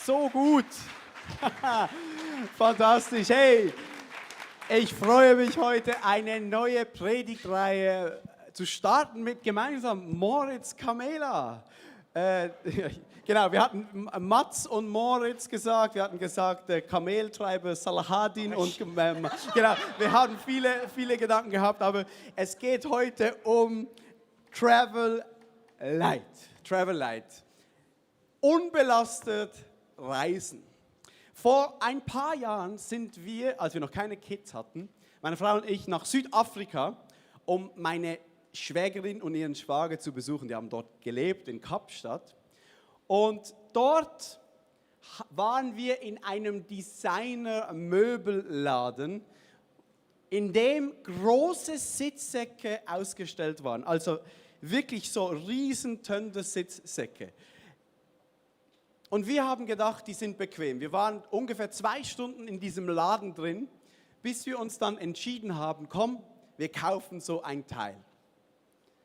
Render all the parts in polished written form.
so gut. Fantastisch. Hey, ich freue mich heute, eine neue Predigtreihe zu starten mit gemeinsam Moritz Kamela. Genau, wir hatten Mats und Moritz gesagt, wir hatten gesagt Kameltreiber Salahadin und genau, wir haben viele Gedanken gehabt, aber es geht heute um Travel Light. Travel Light. Unbelastet reisen. Vor ein paar Jahren sind wir, als wir noch keine Kids hatten, meine Frau und ich nach Südafrika, um meine Schwägerin und ihren Schwager zu besuchen. Die haben dort gelebt, in Kapstadt. Und dort waren wir in einem Designer-Möbelladen, in dem große Sitzsäcke ausgestellt waren. Also wirklich so riesentönde Sitzsäcke. Und wir haben gedacht, die sind bequem. Wir waren ungefähr 2 Stunden in diesem Laden drin, bis wir uns dann entschieden haben, komm, wir kaufen so ein Teil.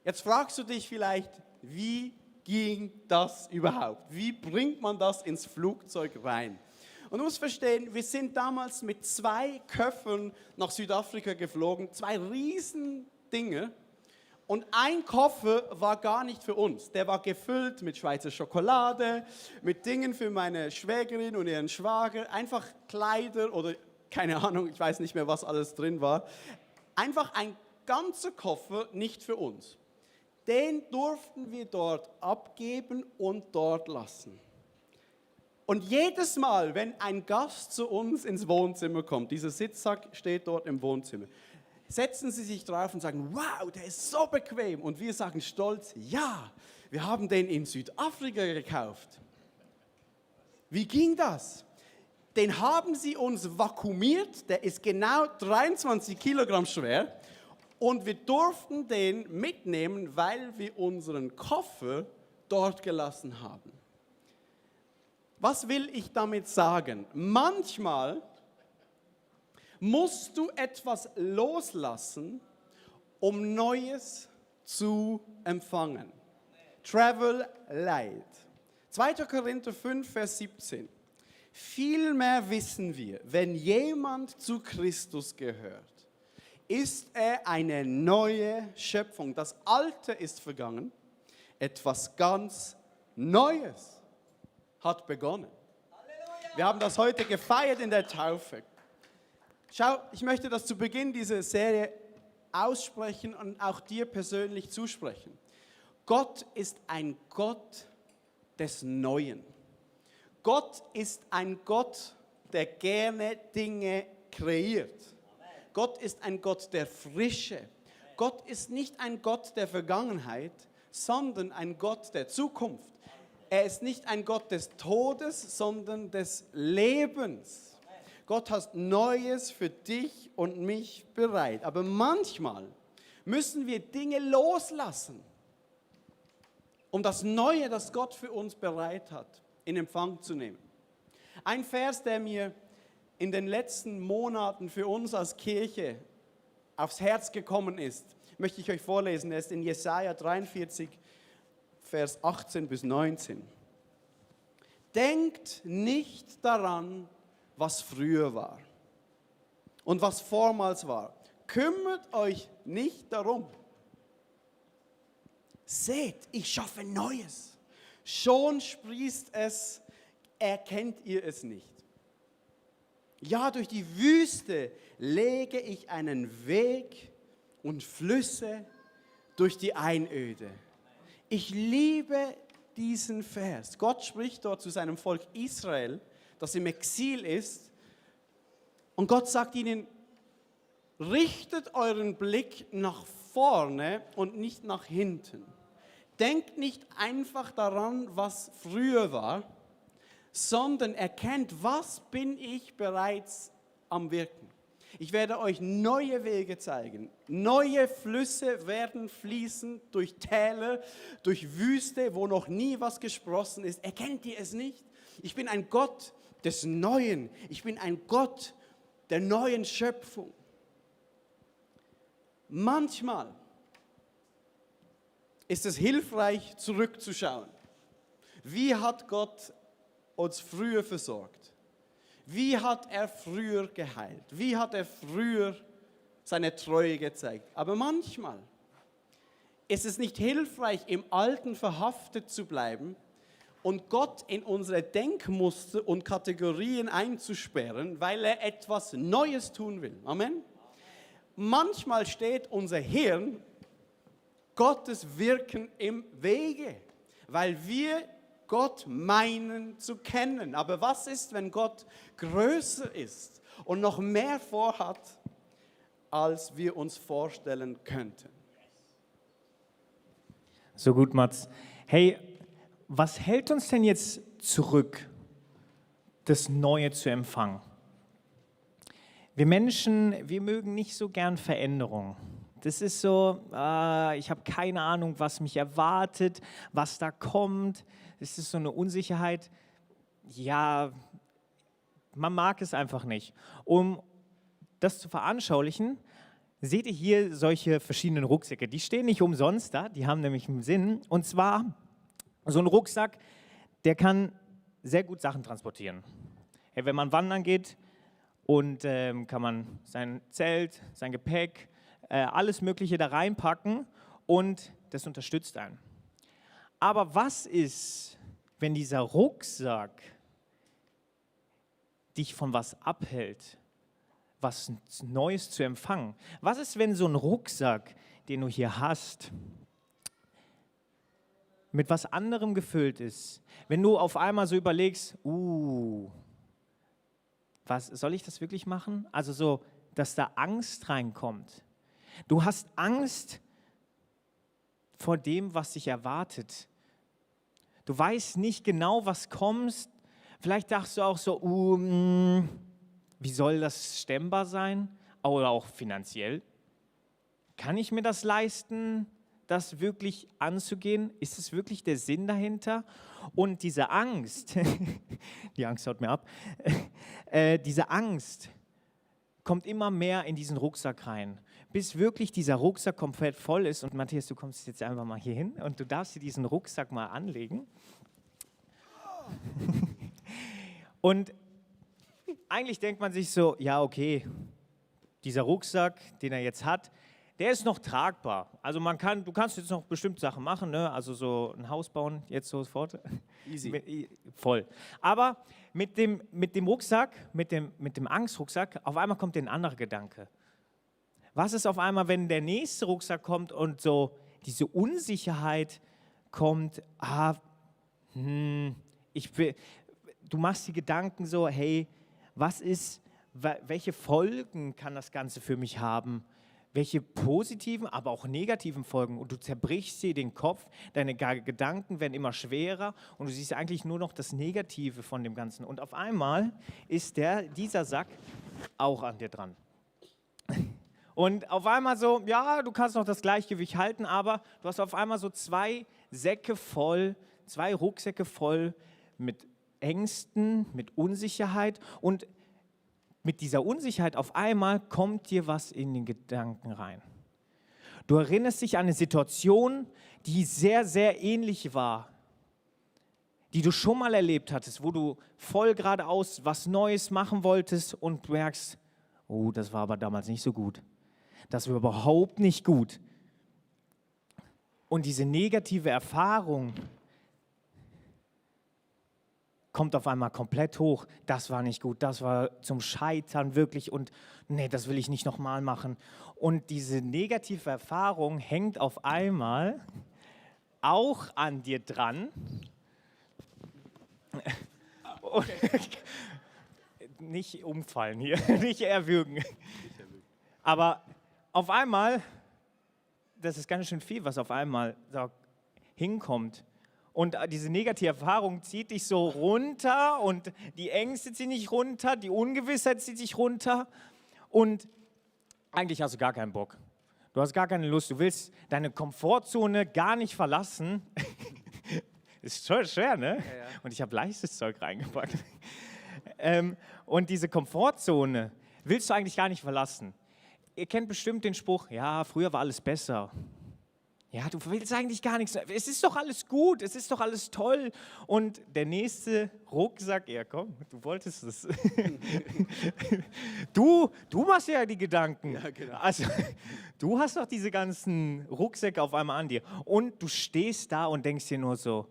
Jetzt fragst du dich vielleicht, wie ging das überhaupt? Wie bringt man das ins Flugzeug rein? Und du musst verstehen, wir sind damals mit 2 Koffern nach Südafrika geflogen, 2 riesen Dinge. Und ein Koffer war gar nicht für uns. Der war gefüllt mit Schweizer Schokolade, mit Dingen für meine Schwägerin und ihren Schwager, einfach Kleider oder keine Ahnung, ich weiß nicht mehr, was alles drin war. Einfach ein ganzer Koffer nicht für uns. Den durften wir dort abgeben und dort lassen. Und jedes Mal, wenn ein Gast zu uns ins Wohnzimmer kommt, dieser Sitzsack steht dort im Wohnzimmer, setzen sie sich drauf und sagen, wow, der ist so bequem. Und wir sagen stolz, ja, wir haben den in Südafrika gekauft. Wie ging das? Den haben sie uns vakuumiert, der ist genau 23 Kilogramm schwer. Und wir durften den mitnehmen, weil wir unseren Koffer dort gelassen haben. Was will ich damit sagen? Manchmal musst du etwas loslassen, um Neues zu empfangen. Travel Light. 2. Korinther 5, Vers 17. Vielmehr wissen wir, wenn jemand zu Christus gehört, ist er eine neue Schöpfung. Das Alte ist vergangen, etwas ganz Neues hat begonnen. Halleluja. Wir haben das heute gefeiert in der Taufe. Schau, ich möchte das zu Beginn dieser Serie aussprechen und auch dir persönlich zusprechen. Gott ist ein Gott des Neuen. Gott ist ein Gott, der gerne Dinge kreiert. Gott ist ein Gott der Frische. Gott ist nicht ein Gott der Vergangenheit, sondern ein Gott der Zukunft. Er ist nicht ein Gott des Todes, sondern des Lebens. Gott hat Neues für dich und mich bereit. Aber manchmal müssen wir Dinge loslassen, um das Neue, das Gott für uns bereit hat, in Empfang zu nehmen. Ein Vers, der mir in den letzten Monaten für uns als Kirche aufs Herz gekommen ist, möchte ich euch vorlesen. Er ist in Jesaja 43, Vers 18 bis 19. Denkt nicht daran, was früher war und was vormals war. Kümmert euch nicht darum. Seht, ich schaffe Neues. Schon sprießt es, erkennt ihr es nicht. Ja, durch die Wüste lege ich einen Weg und Flüsse durch die Einöde. Ich liebe diesen Vers. Gott spricht dort zu seinem Volk Israel, das im Exil ist. Und Gott sagt ihnen, richtet euren Blick nach vorne und nicht nach hinten. Denkt nicht einfach daran, was früher war, sondern erkennt, was bin ich bereits am Wirken. Ich werde euch neue Wege zeigen. Neue Flüsse werden fließen durch Täler, durch Wüste, wo noch nie was gesprossen ist. Erkennt ihr es nicht? Ich bin ein Gott des Neuen. Ich bin ein Gott der neuen Schöpfung. Manchmal ist es hilfreich, zurückzuschauen. Wie hat Gott uns früher versorgt? Wie hat er früher geheilt? Wie hat er früher seine Treue gezeigt? Aber manchmal ist es nicht hilfreich, im Alten verhaftet zu bleiben und Gott in unsere Denkmuster und Kategorien einzusperren, weil er etwas Neues tun will. Amen? Manchmal steht unser Hirn Gottes Wirken im Wege, weil wir Gott meinen zu kennen. Aber was ist, wenn Gott größer ist und noch mehr vorhat, als wir uns vorstellen könnten? So gut, Mats. Hey, was hält uns denn jetzt zurück, das Neue zu empfangen? Wir Menschen, wir mögen nicht so gern Veränderung. Das ist so, ich habe keine Ahnung, was mich erwartet, was da kommt. Es ist so eine Unsicherheit. Ja, man mag es einfach nicht. Um das zu veranschaulichen, seht ihr hier solche verschiedenen Rucksäcke. Die stehen nicht umsonst da, die haben nämlich einen Sinn. Und zwar so ein Rucksack, der kann sehr gut Sachen transportieren. Hey, wenn man wandern geht und kann man sein Zelt, sein Gepäck, alles Mögliche da reinpacken und das unterstützt einen. Aber was ist, wenn dieser Rucksack dich von was abhält, was Neues zu empfangen? Was ist, wenn so ein Rucksack, den du hier hast, mit was anderem gefüllt ist? Wenn du auf einmal so überlegst, was, soll ich das wirklich machen? Also so, dass da Angst reinkommt. Du hast Angst vor dem, was dich erwartet. Du weißt nicht genau, was kommt. Vielleicht dachtest du auch so, wie soll das stemmbar sein? Oder auch finanziell. Kann ich mir das leisten, das wirklich anzugehen? Ist es wirklich der Sinn dahinter? Und diese Angst, die Angst haut mir ab, diese Angst kommt immer mehr in diesen Rucksack rein, bis wirklich dieser Rucksack komplett voll ist. Und Matthias, du kommst jetzt einfach mal hier hin und du darfst dir diesen Rucksack mal anlegen. Und eigentlich denkt man sich so, ja okay, dieser Rucksack, den er jetzt hat, der ist noch tragbar. Also du kannst jetzt noch bestimmte Sachen machen, ne? Also so ein Haus bauen, jetzt sofort. Easy. Voll. Aber mit dem Rucksack, mit dem Angstrucksack, auf einmal kommt ein anderer Gedanke. Was ist auf einmal, wenn der nächste Rucksack kommt und so diese Unsicherheit kommt, du machst die Gedanken so, hey, welche Folgen kann das Ganze für mich haben? Welche positiven, aber auch negativen Folgen? Und du zerbrichst dir den Kopf, deine Gedanken werden immer schwerer und du siehst eigentlich nur noch das Negative von dem Ganzen. Und auf einmal ist dieser Sack auch an dir dran. Und auf einmal so, ja, du kannst noch das Gleichgewicht halten, aber du hast auf einmal so zwei Rucksäcke voll mit Ängsten, mit Unsicherheit und mit dieser Unsicherheit auf einmal kommt dir was in den Gedanken rein. Du erinnerst dich an eine Situation, die sehr, sehr ähnlich war, die du schon mal erlebt hattest, wo du voll geradeaus was Neues machen wolltest und merkst, oh, das war aber damals nicht so gut. Das war überhaupt nicht gut. Und diese negative Erfahrung kommt auf einmal komplett hoch. Das war nicht gut, das war zum Scheitern wirklich und nee, das will ich nicht nochmal machen. Und diese negative Erfahrung hängt auf einmal auch an dir dran. Okay. Nicht umfallen hier, nicht erwürgen. Aber auf einmal, das ist ganz schön viel, was auf einmal da hinkommt. Und diese negative Erfahrung zieht dich so runter und die Ängste ziehen dich runter, die Ungewissheit zieht dich runter und eigentlich hast du gar keinen Bock. Du hast gar keine Lust, du willst deine Komfortzone gar nicht verlassen. Ist schon schwer, ne? Ja. Und ich habe leichtes Zeug reingepackt. Und diese Komfortzone willst du eigentlich gar nicht verlassen. Ihr kennt bestimmt den Spruch, ja, früher war alles besser. Ja, du willst eigentlich gar nichts. Es ist doch alles gut, es ist doch alles toll. Und der nächste Rucksack, ja komm, du wolltest es. Du machst ja die Gedanken. Ja, genau. Also, du hast doch diese ganzen Rucksäcke auf einmal an dir. Und du stehst da und denkst dir nur so,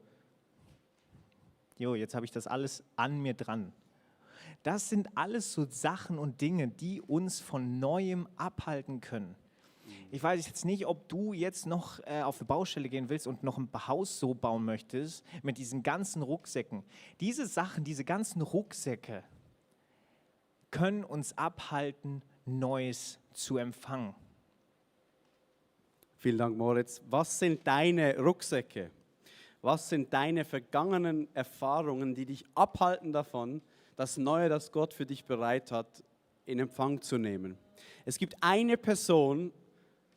jo, jetzt habe ich das alles an mir dran. Das sind alles so Sachen und Dinge, die uns von Neuem abhalten können. Ich weiß jetzt nicht, ob du jetzt noch auf die Baustelle gehen willst und noch ein Haus so bauen möchtest mit diesen ganzen Rucksäcken. Diese Sachen, diese ganzen Rucksäcke können uns abhalten, Neues zu empfangen. Vielen Dank, Moritz. Was sind deine Rucksäcke? Was sind deine vergangenen Erfahrungen, die dich abhalten davon, das Neue, das Gott für dich bereit hat, in Empfang zu nehmen? Es gibt eine Person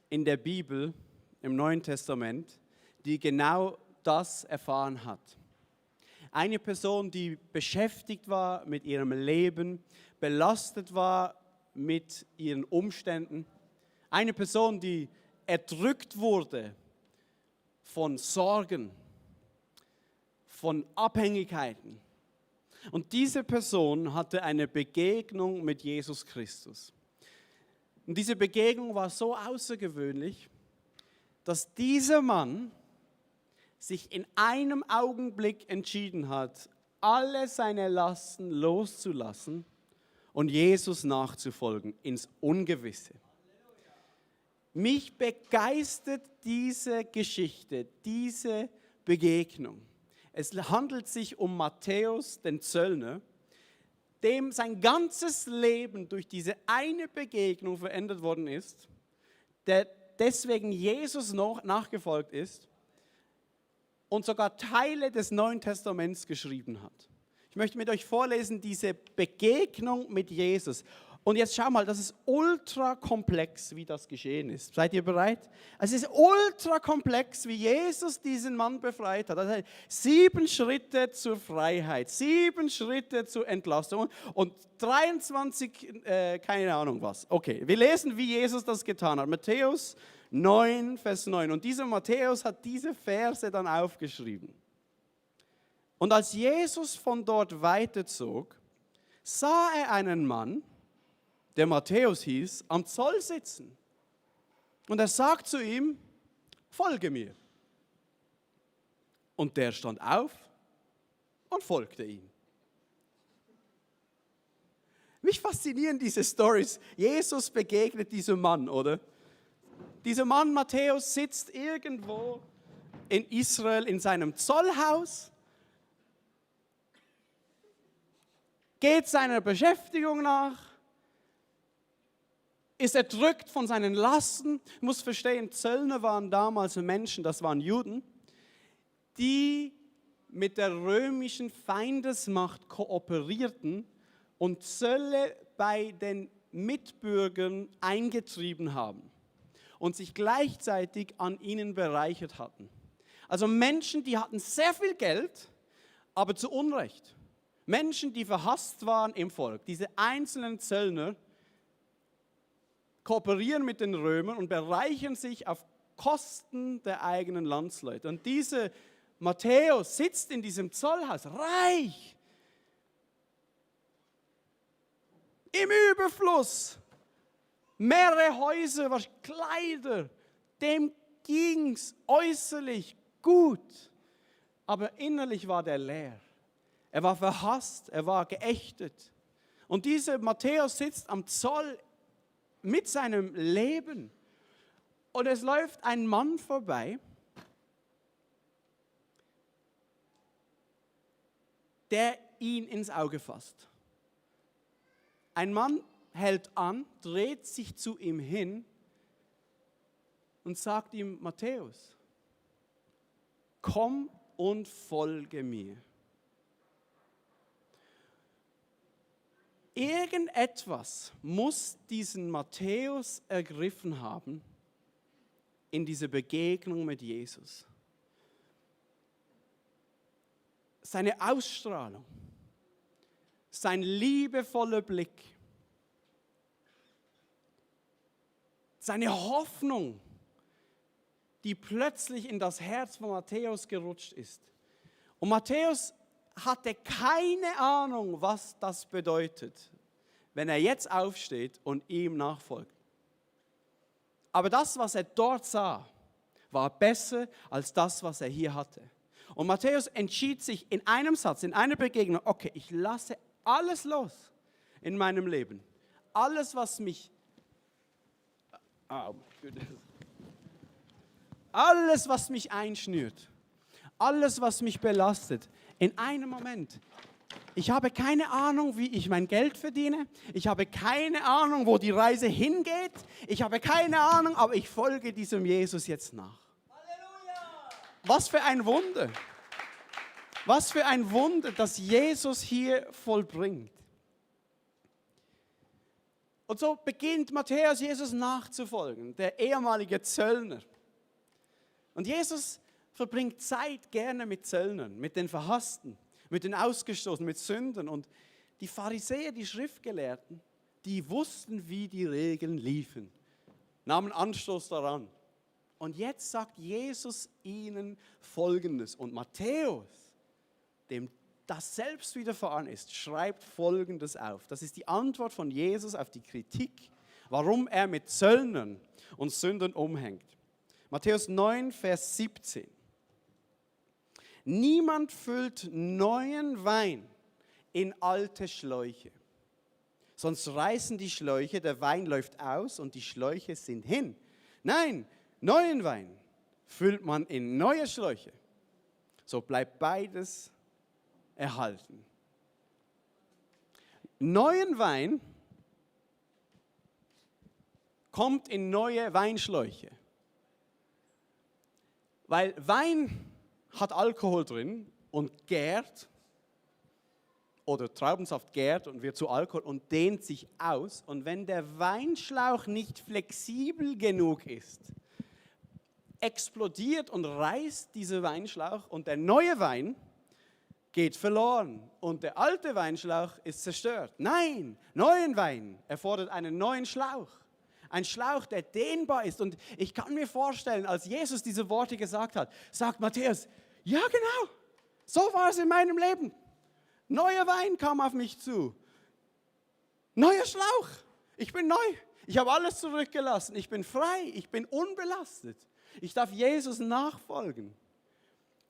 in der Bibel, im Neuen Testament, die genau das erfahren hat. Eine Person, die beschäftigt war mit ihrem Leben, belastet war mit ihren Umständen. Eine Person, die erdrückt wurde von Sorgen, von Abhängigkeiten. Und diese Person hatte eine Begegnung mit Jesus Christus. Und diese Begegnung war so außergewöhnlich, dass dieser Mann sich in einem Augenblick entschieden hat, alle seine Lasten loszulassen und Jesus nachzufolgen ins Ungewisse. Mich begeistert diese Geschichte, diese Begegnung. Es handelt sich um Matthäus, den Zöllner, dem sein ganzes Leben durch diese eine Begegnung verändert worden ist, der deswegen Jesus noch nachgefolgt ist und sogar Teile des Neuen Testaments geschrieben hat. Ich möchte mit euch vorlesen, diese Begegnung mit Jesus. Und jetzt schau mal, das ist ultra komplex, wie das geschehen ist. Seid ihr bereit? Es ist ultra komplex, wie Jesus diesen Mann befreit hat. Also 7 Schritte zur Freiheit, 7 Schritte zur Entlastung und 23, keine Ahnung was. Okay, wir lesen, wie Jesus das getan hat. Matthäus 9, Vers 9. Und dieser Matthäus hat diese Verse dann aufgeschrieben. Und als Jesus von dort weiterzog, sah er einen Mann, der Matthäus hieß, am Zoll sitzen. Und er sagt zu ihm, folge mir. Und der stand auf und folgte ihm. Mich faszinieren diese Storys. Jesus begegnet diesem Mann, oder? Dieser Mann Matthäus sitzt irgendwo in Israel in seinem Zollhaus, geht seiner Beschäftigung nach, ist erdrückt von seinen Lasten. Ich muss verstehen, Zöllner waren damals Menschen, das waren Juden, die mit der römischen Feindesmacht kooperierten und Zölle bei den Mitbürgern eingetrieben haben und sich gleichzeitig an ihnen bereichert hatten. Also Menschen, die hatten sehr viel Geld, aber zu Unrecht. Menschen, die verhasst waren im Volk. Diese einzelnen Zöllner kooperieren mit den Römern und bereichern sich auf Kosten der eigenen Landsleute. Und dieser Matthäus sitzt in diesem Zollhaus, reich, im Überfluss, mehrere Häuser, Kleider, dem ging es äußerlich gut, aber innerlich war der leer. Er war verhasst, er war geächtet. Und dieser Matthäus sitzt am Zoll mit seinem Leben. Und es läuft ein Mann vorbei, der ihn ins Auge fasst. Ein Mann hält an, dreht sich zu ihm hin und sagt ihm, Matthäus, komm und folge mir. Irgendetwas muss diesen Matthäus ergriffen haben in dieser Begegnung mit Jesus. Seine Ausstrahlung, sein liebevoller Blick, seine Hoffnung, die plötzlich in das Herz von Matthäus gerutscht ist. Und Matthäus hatte keine Ahnung, was das bedeutet, wenn er jetzt aufsteht und ihm nachfolgt. Aber das, was er dort sah, war besser als das, was er hier hatte. Und Matthäus entschied sich in einem Satz, in einer Begegnung, okay, ich lasse alles los in meinem Leben. Alles, was mich, alles, was mich einschnürt, alles, was mich belastet, in einem Moment. Ich habe keine Ahnung, wie ich mein Geld verdiene. Ich habe keine Ahnung, wo die Reise hingeht. Ich habe keine Ahnung, aber ich folge diesem Jesus jetzt nach. Halleluja! Was für ein Wunder. Was für ein Wunder, das Jesus hier vollbringt. Und so beginnt Matthäus Jesus nachzufolgen, der ehemalige Zöllner. Und Jesus verbringt Zeit gerne mit Zöllnern, mit den Verhassten, mit den Ausgestoßenen, mit Sündern. Und die Pharisäer, die Schriftgelehrten, die wussten, wie die Regeln liefen, nahmen Anstoß daran. Und jetzt sagt Jesus ihnen Folgendes. Und Matthäus, dem das selbst widerfahren ist, schreibt Folgendes auf. Das ist die Antwort von Jesus auf die Kritik, warum er mit Zöllnern und Sündern umhängt. Matthäus 9, Vers 17. Niemand füllt neuen Wein in alte Schläuche, sonst reißen die Schläuche, der Wein läuft aus und die Schläuche sind hin. Nein, neuen Wein füllt man in neue Schläuche, so bleibt beides erhalten. Neuen Wein kommt in neue Weinschläuche, weil Wein hat Alkohol drin und gärt, oder Traubensaft gärt und wird zu Alkohol und dehnt sich aus. Und wenn der Weinschlauch nicht flexibel genug ist, explodiert und reißt dieser Weinschlauch und der neue Wein geht verloren und der alte Weinschlauch ist zerstört. Nein, neuen Wein erfordert einen neuen Schlauch. Ein Schlauch, der dehnbar ist. Und ich kann mir vorstellen, als Jesus diese Worte gesagt hat, sagt Matthäus, ja genau, so war es in meinem Leben. Neuer Wein kam auf mich zu. Neuer Schlauch. Ich bin neu. Ich habe alles zurückgelassen. Ich bin frei. Ich bin unbelastet. Ich darf Jesus nachfolgen.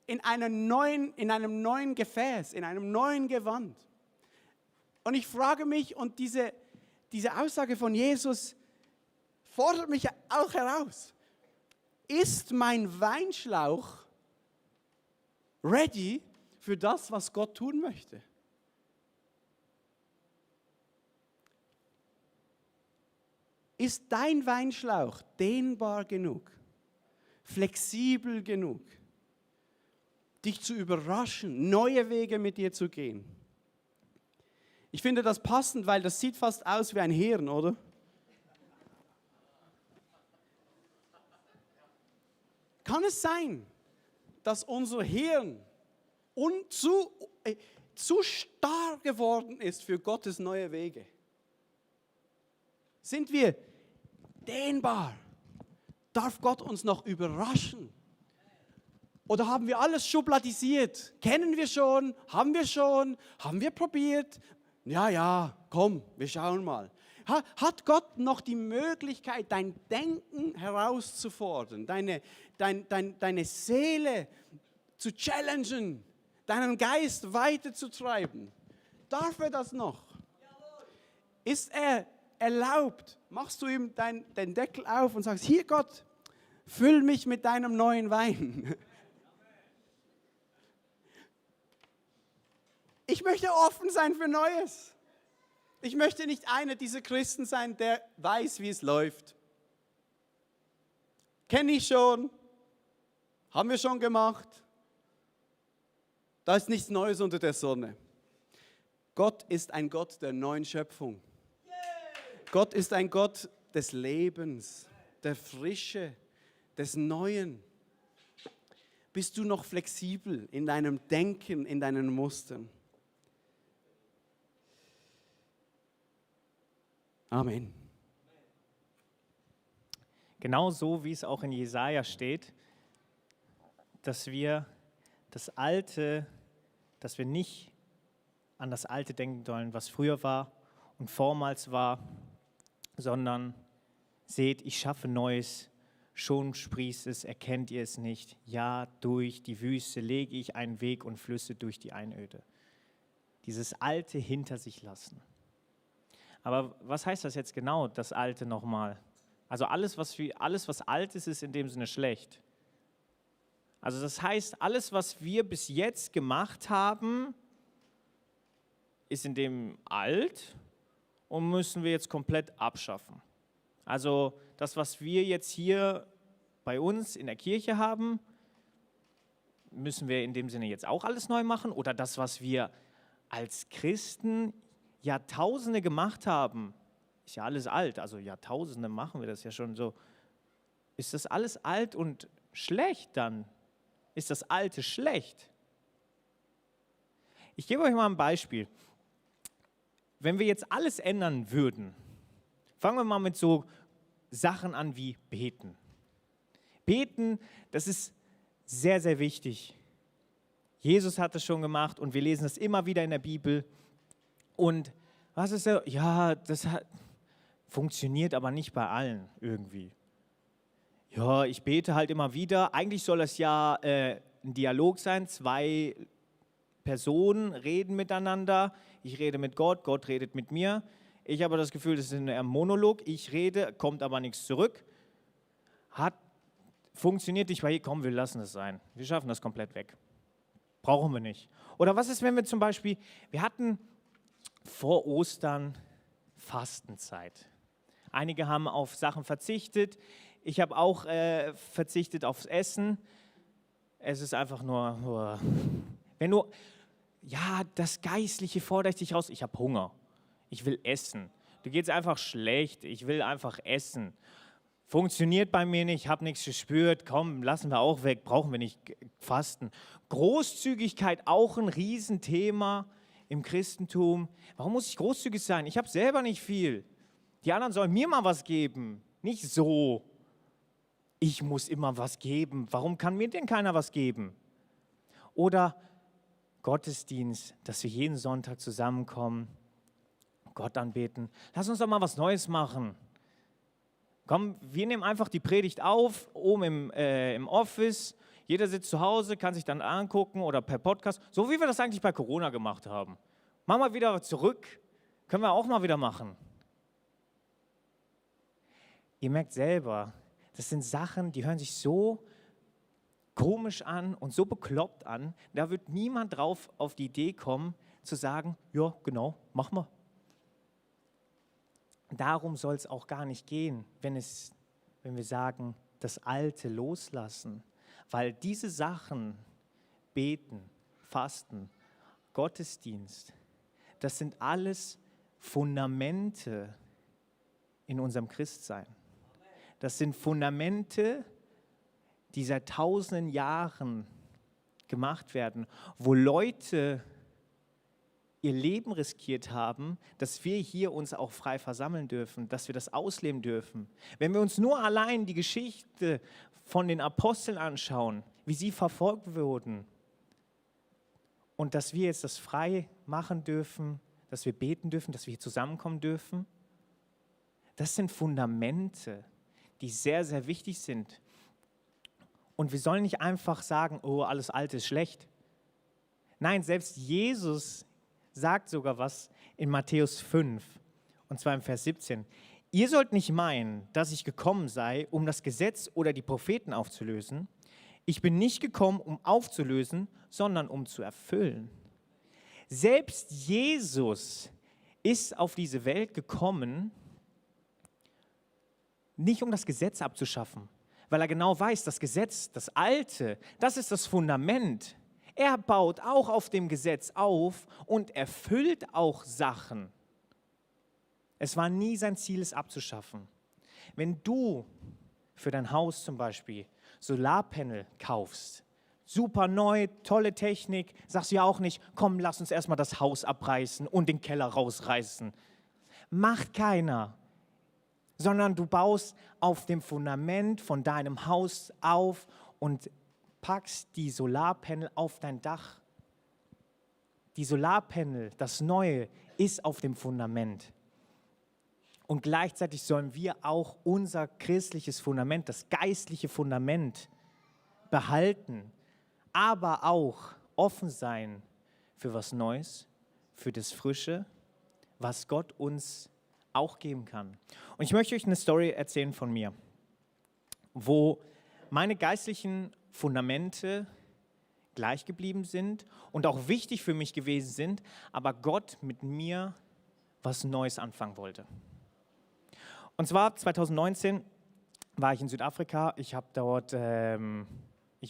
In einem neuen Gefäß, in einem neuen Gewand. Und ich frage mich, und diese Aussage von Jesus fordert mich auch heraus. Ist mein Weinschlauch ready für das, was Gott tun möchte? Ist dein Weinschlauch dehnbar genug, flexibel genug, dich zu überraschen, neue Wege mit dir zu gehen? Ich finde das passend, weil das sieht fast aus wie ein Hirn, oder? Kann es sein, dass unser Hirn zu starr geworden ist für Gottes neue Wege? Sind wir dehnbar? Darf Gott uns noch überraschen? Oder haben wir alles schubladisiert? Kennen wir schon? Haben wir probiert? Ja, komm, wir schauen mal. Hat Gott noch die Möglichkeit, dein Denken herauszufordern, deine Seele zu challengen, deinen Geist weiterzutreiben? Darf er das noch? Ist er erlaubt? Machst du ihm den Deckel auf und sagst, hier Gott, füll mich mit deinem neuen Wein. Ich möchte offen sein für Neues. Ich möchte nicht einer dieser Christen sein, der weiß, wie es läuft. Kenne ich schon, haben wir schon gemacht. Da ist nichts Neues unter der Sonne. Gott ist ein Gott der neuen Schöpfung. Gott ist ein Gott des Lebens, der Frische, des Neuen. Bist du noch flexibel in deinem Denken, in deinen Mustern? Amen. Genau so, wie es auch in Jesaja steht. dass wir das Alte, dass wir nicht an das Alte denken sollen, was früher war und vormals war, sondern seht, ich schaffe Neues, schon sprießt es, erkennt ihr es nicht. Ja, durch die Wüste lege ich einen Weg und Flüsse durch die Einöde. Dieses Alte hinter sich lassen. Aber was heißt das jetzt genau, das Alte nochmal? Also alles, was alt ist, ist in dem Sinne schlecht. Also das heißt, alles, was wir bis jetzt gemacht haben, ist in dem alt und müssen wir jetzt komplett abschaffen. Also das, was wir jetzt hier bei uns in der Kirche haben, müssen wir in dem Sinne jetzt auch alles neu machen? Oder das, was wir als Christen Jahrtausende gemacht haben, ist ja alles alt, also Jahrtausende machen wir das ja schon so. Ist das alles alt und schlecht dann? Ist das Alte schlecht? Ich gebe euch mal ein Beispiel. Wenn wir jetzt alles ändern würden, fangen wir mal mit so Sachen an wie Beten. Beten, das ist sehr, sehr wichtig. Jesus hat es schon gemacht und wir lesen das immer wieder in der Bibel. Und was ist so? Ja, funktioniert aber nicht bei allen irgendwie. Ja, ich bete halt immer wieder. Eigentlich soll das ja ein Dialog sein. 2 Personen reden miteinander. Ich rede mit Gott, Gott redet mit mir. Ich habe das Gefühl, das ist ein Monolog. Ich rede, kommt aber nichts zurück. Funktioniert nicht, weil komm, wir lassen es sein. Wir schaffen das komplett weg. Brauchen wir nicht. Oder was ist, wenn wir zum Beispiel, wir hatten vor Ostern Fastenzeit. Einige haben auf Sachen verzichtet. Ich habe auch verzichtet aufs Essen. Es ist einfach nur, wenn du, ja, das Geistliche fordert dich raus. Ich habe Hunger. Ich will essen. Du geht's einfach schlecht. Ich will einfach essen. Funktioniert bei mir nicht, habe nichts gespürt. Komm, lassen wir auch weg. Brauchen wir nicht fasten. Großzügigkeit auch ein Riesenthema im Christentum. Warum muss ich großzügig sein? Ich habe selber nicht viel. Die anderen sollen mir mal was geben. Nicht so. Ich muss immer was geben. Warum kann mir denn keiner was geben? Oder Gottesdienst, dass wir jeden Sonntag zusammenkommen, Gott anbeten. Lass uns doch mal was Neues machen. Komm, wir nehmen einfach die Predigt auf, oben im Office. Jeder sitzt zu Hause, kann sich dann angucken oder per Podcast. So wie wir das eigentlich bei Corona gemacht haben. Machen wir wieder zurück. Können wir auch mal wieder machen. Ihr merkt selber, das sind Sachen, die hören sich so komisch an und so bekloppt an. Da wird niemand drauf auf die Idee kommen, zu sagen, ja, genau, machen wir. Darum soll es auch gar nicht gehen, wenn wir sagen, das Alte loslassen. Weil diese Sachen, Beten, Fasten, Gottesdienst, das sind alles Fundamente in unserem Christsein. Das sind Fundamente, die seit tausenden Jahren gemacht werden, wo Leute ihr Leben riskiert haben, dass wir hier uns auch frei versammeln dürfen, dass wir das ausleben dürfen. Wenn wir uns nur allein die Geschichte von den Aposteln anschauen, wie sie verfolgt wurden und dass wir jetzt das frei machen dürfen, dass wir beten dürfen, dass wir hier zusammenkommen dürfen, das sind Fundamente, die sehr, sehr wichtig sind. Und wir sollen nicht einfach sagen, oh, alles Alte ist schlecht. Nein, selbst Jesus sagt sogar was in Matthäus 5, und zwar im Vers 17. Ihr sollt nicht meinen, dass ich gekommen sei, um das Gesetz oder die Propheten aufzulösen. Ich bin nicht gekommen, um aufzulösen, sondern um zu erfüllen. Selbst Jesus ist auf diese Welt gekommen, nicht um das Gesetz abzuschaffen, weil er genau weiß, das Gesetz, das Alte, das ist das Fundament. Er baut auch auf dem Gesetz auf und erfüllt auch Sachen. Es war nie sein Ziel, es abzuschaffen. Wenn du für dein Haus zum Beispiel Solarpanel kaufst, super neu, tolle Technik, sagst du ja auch nicht, komm, lass uns erstmal das Haus abreißen und den Keller rausreißen. Macht keiner, sondern du baust auf dem Fundament von deinem Haus auf und packst die Solarpanel auf dein Dach. Die Solarpanel, das Neue, ist auf dem Fundament. Und gleichzeitig sollen wir auch unser christliches Fundament, das geistliche Fundament behalten, aber auch offen sein für was Neues, für das Frische, was Gott uns auch geben kann. Und ich möchte euch eine Story erzählen von mir, wo meine geistlichen Fundamente gleich geblieben sind und auch wichtig für mich gewesen sind, aber Gott mit mir was Neues anfangen wollte. Und zwar 2019 war ich in Südafrika. Ich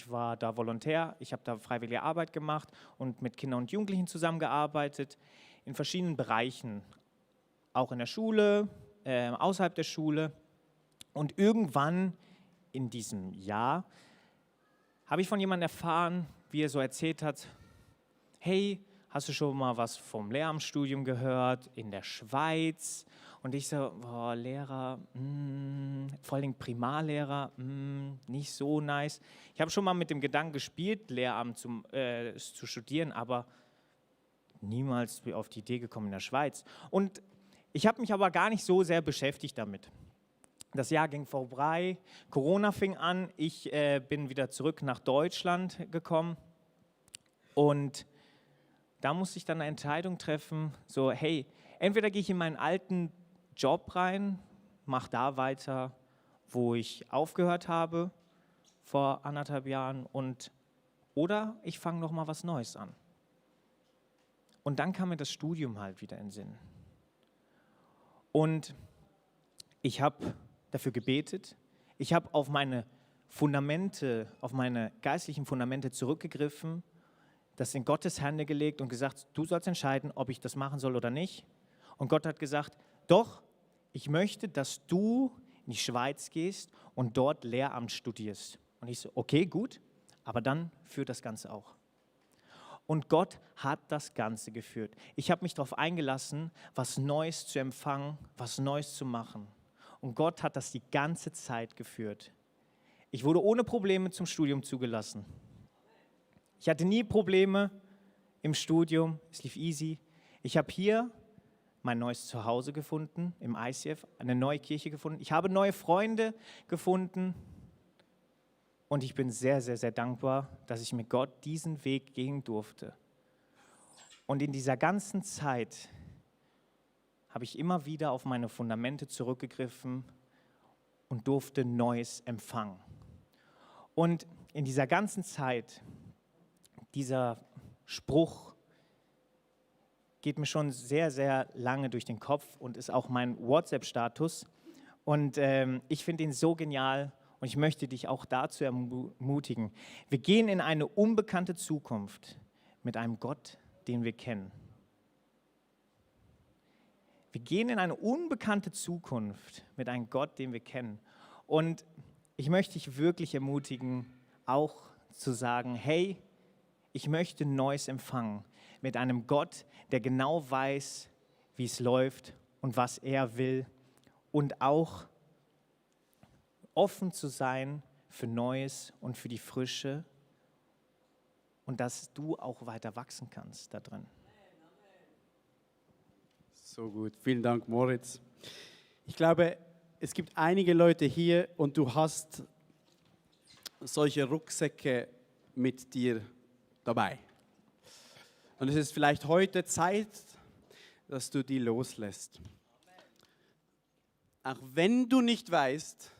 war da Volontär, ich habe da freiwillige Arbeit gemacht und mit Kindern und Jugendlichen zusammengearbeitet in verschiedenen Bereichen, auch in der Schule, außerhalb der Schule. Und irgendwann in diesem Jahr habe ich von jemandem erfahren, wie er so erzählt hat, hey, hast du schon mal was vom Lehramtsstudium gehört in der Schweiz? Und ich so, boah, Lehrer, vor allem Primarlehrer, nicht so nice. Ich habe schon mal mit dem Gedanken gespielt, Lehramt zu studieren, aber niemals auf die Idee gekommen in der Schweiz. Und ich habe mich aber gar nicht so sehr beschäftigt damit. Das Jahr ging vorbei, Corona fing an, ich bin wieder zurück nach Deutschland gekommen und da musste ich dann eine Entscheidung treffen, so hey, entweder gehe ich in meinen alten Job rein, mache da weiter, wo ich aufgehört habe vor 1,5 Jahren oder ich fange nochmal was Neues an. Und dann kam mir das Studium halt wieder in den Sinn. Und ich habe dafür gebetet, ich habe auf meine Fundamente, auf meine geistlichen Fundamente zurückgegriffen, das in Gottes Hände gelegt und gesagt, du sollst entscheiden, ob ich das machen soll oder nicht. Und Gott hat gesagt, doch, ich möchte, dass du in die Schweiz gehst und dort Lehramt studierst. Und ich so, okay, gut, aber dann führt das Ganze auch. Und Gott hat das Ganze geführt. Ich habe mich darauf eingelassen, was Neues zu empfangen, was Neues zu machen. Und Gott hat das die ganze Zeit geführt. Ich wurde ohne Probleme zum Studium zugelassen. Ich hatte nie Probleme im Studium, es lief easy. Ich habe hier mein neues Zuhause gefunden, im ICF, eine neue Kirche gefunden. Ich habe neue Freunde gefunden und ich bin sehr, sehr, sehr dankbar, dass ich mit Gott diesen Weg gehen durfte. Und in dieser ganzen Zeit habe ich immer wieder auf meine Fundamente zurückgegriffen und durfte Neues empfangen. Und in dieser ganzen Zeit, dieser Spruch geht mir schon sehr, sehr lange durch den Kopf und ist auch mein WhatsApp-Status. Und ich finde ihn so genial und ich möchte dich auch dazu ermutigen. Wir gehen in eine unbekannte Zukunft mit einem Gott, den wir kennen. Wir gehen in eine unbekannte Zukunft mit einem Gott, den wir kennen. Und ich möchte dich wirklich ermutigen, auch zu sagen, hey, ich möchte Neues empfangen mit einem Gott, der genau weiß, wie es läuft und was er will und auch offen zu sein für Neues und für die Frische und dass du auch weiter wachsen kannst da drin. So gut, vielen Dank, Moritz. Ich glaube, es gibt einige Leute hier und du hast solche Rucksäcke mit dir dabei. Und es ist vielleicht heute Zeit, dass du die loslässt. Auch wenn du nicht weißt,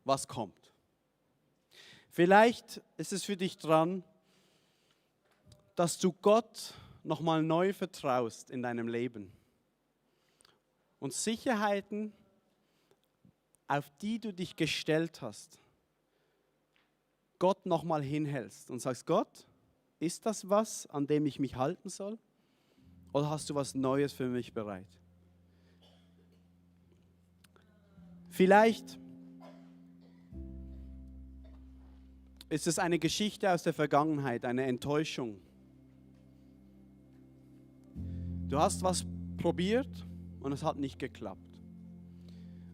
was kommt. Vielleicht ist es für dich dran, dass du Gott nochmal neu vertraust in deinem Leben. Und Sicherheiten, auf die du dich gestellt hast, Gott nochmal hinhältst und sagst, Gott, ist das was, an dem ich mich halten soll? Oder hast du was Neues für mich bereit? Vielleicht ist es eine Geschichte aus der Vergangenheit, eine Enttäuschung. Du hast was probiert und es hat nicht geklappt.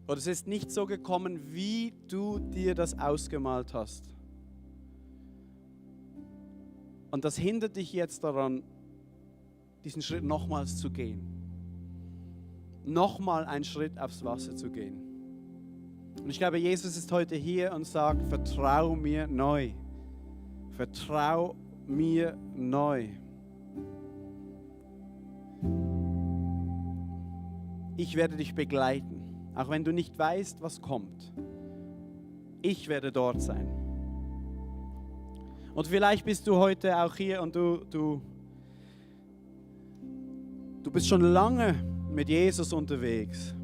Oder es ist nicht so gekommen, wie du dir das ausgemalt hast. Und das hindert dich jetzt daran, diesen Schritt nochmals zu gehen. Nochmal einen Schritt aufs Wasser zu gehen. Und ich glaube, Jesus ist heute hier und sagt, vertrau mir neu. Vertrau mir neu. Ich werde dich begleiten, auch wenn du nicht weißt, was kommt. Ich werde dort sein. Und vielleicht bist du heute auch hier und du bist schon lange mit Jesus unterwegs.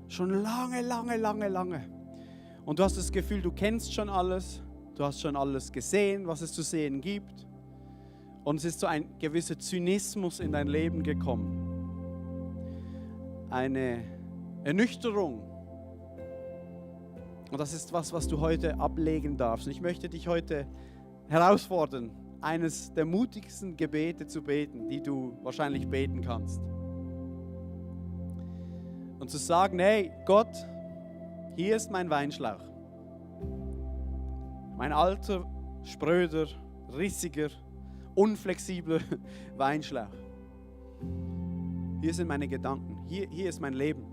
Schon lange. Und du hast das Gefühl, du kennst schon alles. Du hast schon alles gesehen, was es zu sehen gibt. Und es ist so ein gewisser Zynismus in dein Leben gekommen. Eine Ernüchterung. Und das ist was du heute ablegen darfst. Und ich möchte dich heute herausfordern, eines der mutigsten Gebete zu beten, die du wahrscheinlich beten kannst. Und zu sagen, hey Gott, hier ist mein Weinschlauch. Mein alter, spröder, rissiger, unflexibler Weinschlauch. Hier sind meine Gedanken, hier ist mein Leben.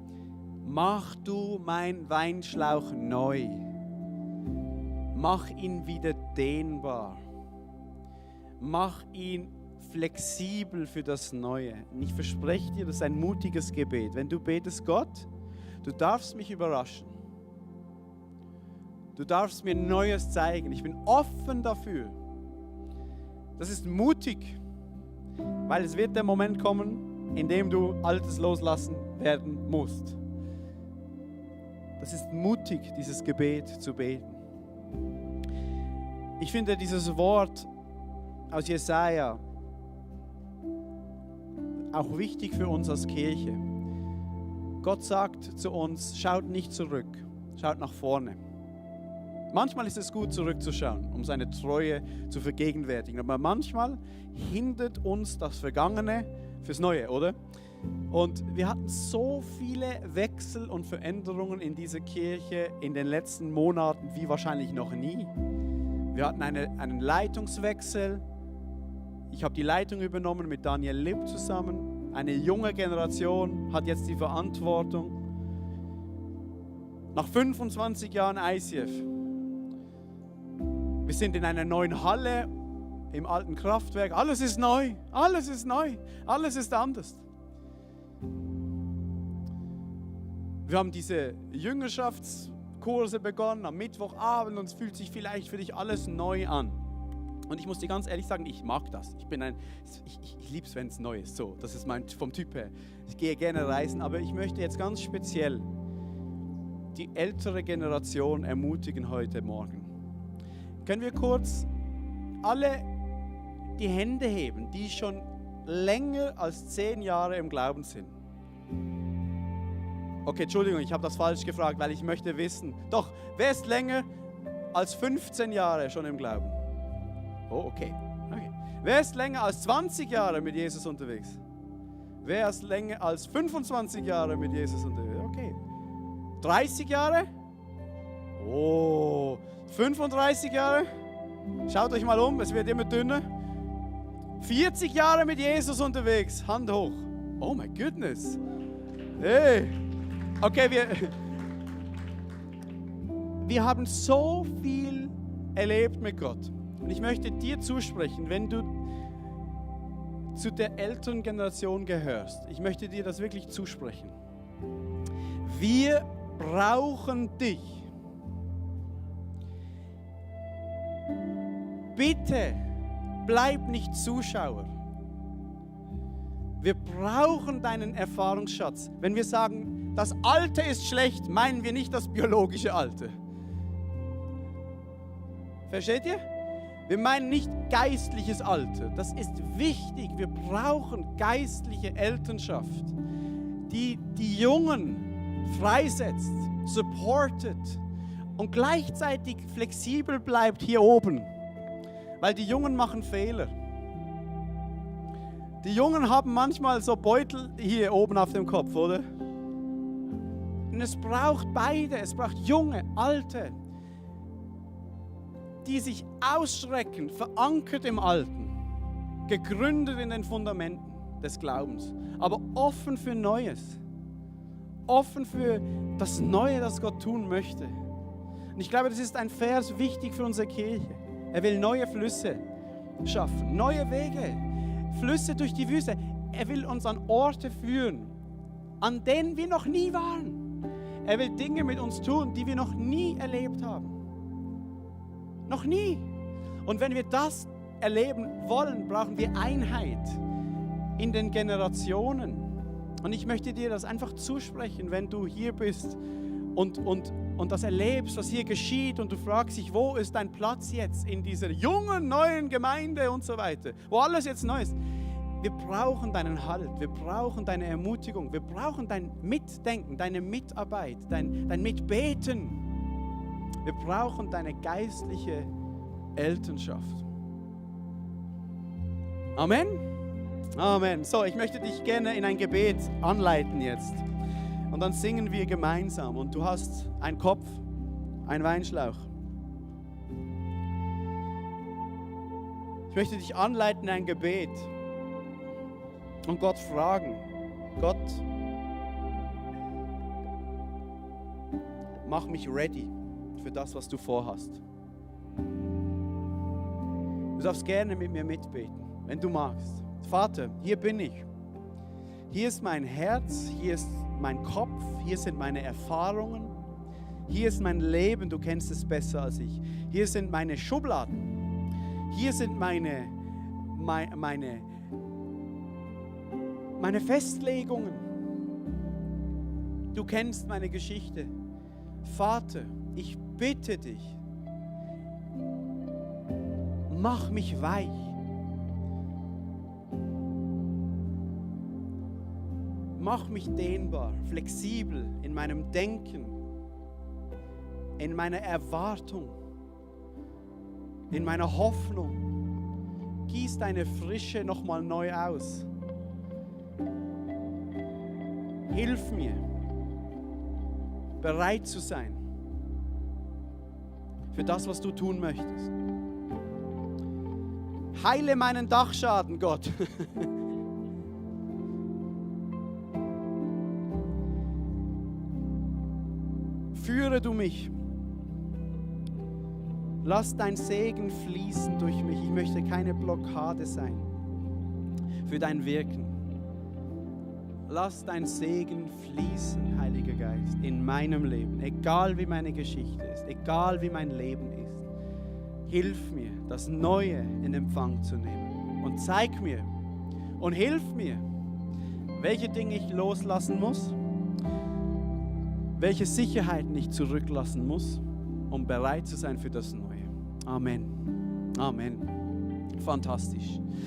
Mach du mein Weinschlauch neu. Mach ihn wieder dehnbar. Mach ihn flexibel für das Neue. Und ich verspreche dir, das ist ein mutiges Gebet. Wenn du betest, Gott, du darfst mich überraschen. Du darfst mir Neues zeigen. Ich bin offen dafür. Das ist mutig, weil es wird der Moment kommen, in dem du Altes loslassen werden musst. Das ist mutig, dieses Gebet zu beten. Ich finde dieses Wort aus Jesaja auch wichtig für uns als Kirche. Gott sagt zu uns, schaut nicht zurück, schaut nach vorne. Manchmal ist es gut, zurückzuschauen, um seine Treue zu vergegenwärtigen. Aber manchmal hindert uns das Vergangene fürs Neue, oder? Und wir hatten so viele Wechsel und Veränderungen in dieser Kirche in den letzten Monaten wie wahrscheinlich noch nie. Wir hatten einen Leitungswechsel. Ich habe die Leitung übernommen mit Daniel Lipp zusammen. Eine junge Generation hat jetzt die Verantwortung. Nach 25 Jahren ICF. Wir sind in einer neuen Halle im alten Kraftwerk. Alles ist neu, alles ist neu, alles ist anders. Wir haben diese Jüngerschaftskurse begonnen am Mittwochabend und es fühlt sich vielleicht für dich alles neu an. Und ich muss dir ganz ehrlich sagen, ich mag das. Ich liebe es, wenn es neu ist. So, das ist vom Typ her. Ich gehe gerne reisen, aber ich möchte jetzt ganz speziell die ältere Generation ermutigen heute Morgen. Können wir kurz alle die Hände heben, die schon länger als 10 Jahre im Glauben sind? Okay, Entschuldigung, ich habe das falsch gefragt, weil ich möchte wissen. Doch, wer ist länger als 15 Jahre schon im Glauben? Oh, okay. Wer ist länger als 20 Jahre mit Jesus unterwegs? Wer ist länger als 25 Jahre mit Jesus unterwegs? Okay. 30 Jahre? Oh, 35 Jahre? Schaut euch mal um, es wird immer dünner. 40 Jahre mit Jesus unterwegs, Hand hoch. Oh my goodness. Hey. Okay, wir haben so viel erlebt mit Gott. Und ich möchte dir zusprechen, wenn du zu der älteren Generation gehörst, ich möchte dir das wirklich zusprechen. Wir brauchen dich. Bitte bleib nicht Zuschauer. Wir brauchen deinen Erfahrungsschatz. Wenn wir sagen, das Alte ist schlecht, meinen wir nicht das biologische Alte. Versteht ihr? Wir meinen nicht geistliches Alter. Das ist wichtig. Wir brauchen geistliche Elternschaft, die die Jungen freisetzt, supportet und gleichzeitig flexibel bleibt hier oben. Weil die Jungen machen Fehler. Die Jungen haben manchmal so Beutel hier oben auf dem Kopf, oder? Und es braucht beide. Es braucht Junge, Alte. die sich ausstrecken, verankert im Alten, gegründet in den Fundamenten des Glaubens, aber offen für Neues, offen für das Neue, das Gott tun möchte. Und ich glaube, das ist ein Vers wichtig für unsere Kirche. Er will neue Flüsse schaffen, neue Wege, Flüsse durch die Wüste. Er will uns an Orte führen, an denen wir noch nie waren. Er will Dinge mit uns tun, die wir noch nie erlebt haben. Noch nie. Und wenn wir das erleben wollen, brauchen wir Einheit in den Generationen. Und ich möchte dir das einfach zusprechen, wenn du hier bist und das erlebst, was hier geschieht und du fragst dich, wo ist dein Platz jetzt in dieser jungen, neuen Gemeinde und so weiter, wo alles jetzt neu ist. Wir brauchen deinen Halt, wir brauchen deine Ermutigung, wir brauchen dein Mitdenken, deine Mitarbeit, dein Mitbeten. Wir brauchen deine geistliche Elternschaft. Amen? Amen. So, ich möchte dich gerne in ein Gebet anleiten jetzt. Und dann singen wir gemeinsam. Und du hast einen Kopf, einen Weinschlauch. Ich möchte dich anleiten in ein Gebet. Und Gott fragen, Gott, mach mich ready für das, was du vorhast. Du darfst gerne mit mir mitbeten, wenn du magst. Vater, hier bin ich. Hier ist mein Herz, hier ist mein Kopf, hier sind meine Erfahrungen, hier ist mein Leben, du kennst es besser als ich. Hier sind meine Schubladen, hier sind meine Festlegungen. Du kennst meine Geschichte. Vater, ich bitte dich, mach mich weich. Mach mich dehnbar, flexibel in meinem Denken, in meiner Erwartung, in meiner Hoffnung. Gieß deine Frische nochmal neu aus. Hilf mir, bereit zu sein für das, was du tun möchtest. Heile meinen Dachschaden, Gott. Führe du mich. Lass dein Segen fließen durch mich. Ich möchte keine Blockade sein für dein Wirken. Lass dein Segen fließen, Heiliger Geist, in meinem Leben. Egal wie meine Geschichte ist, egal wie mein Leben ist. Hilf mir, das Neue in Empfang zu nehmen. Und zeig mir und hilf mir, welche Dinge ich loslassen muss, welche Sicherheiten ich zurücklassen muss, um bereit zu sein für das Neue. Amen. Amen. Fantastisch.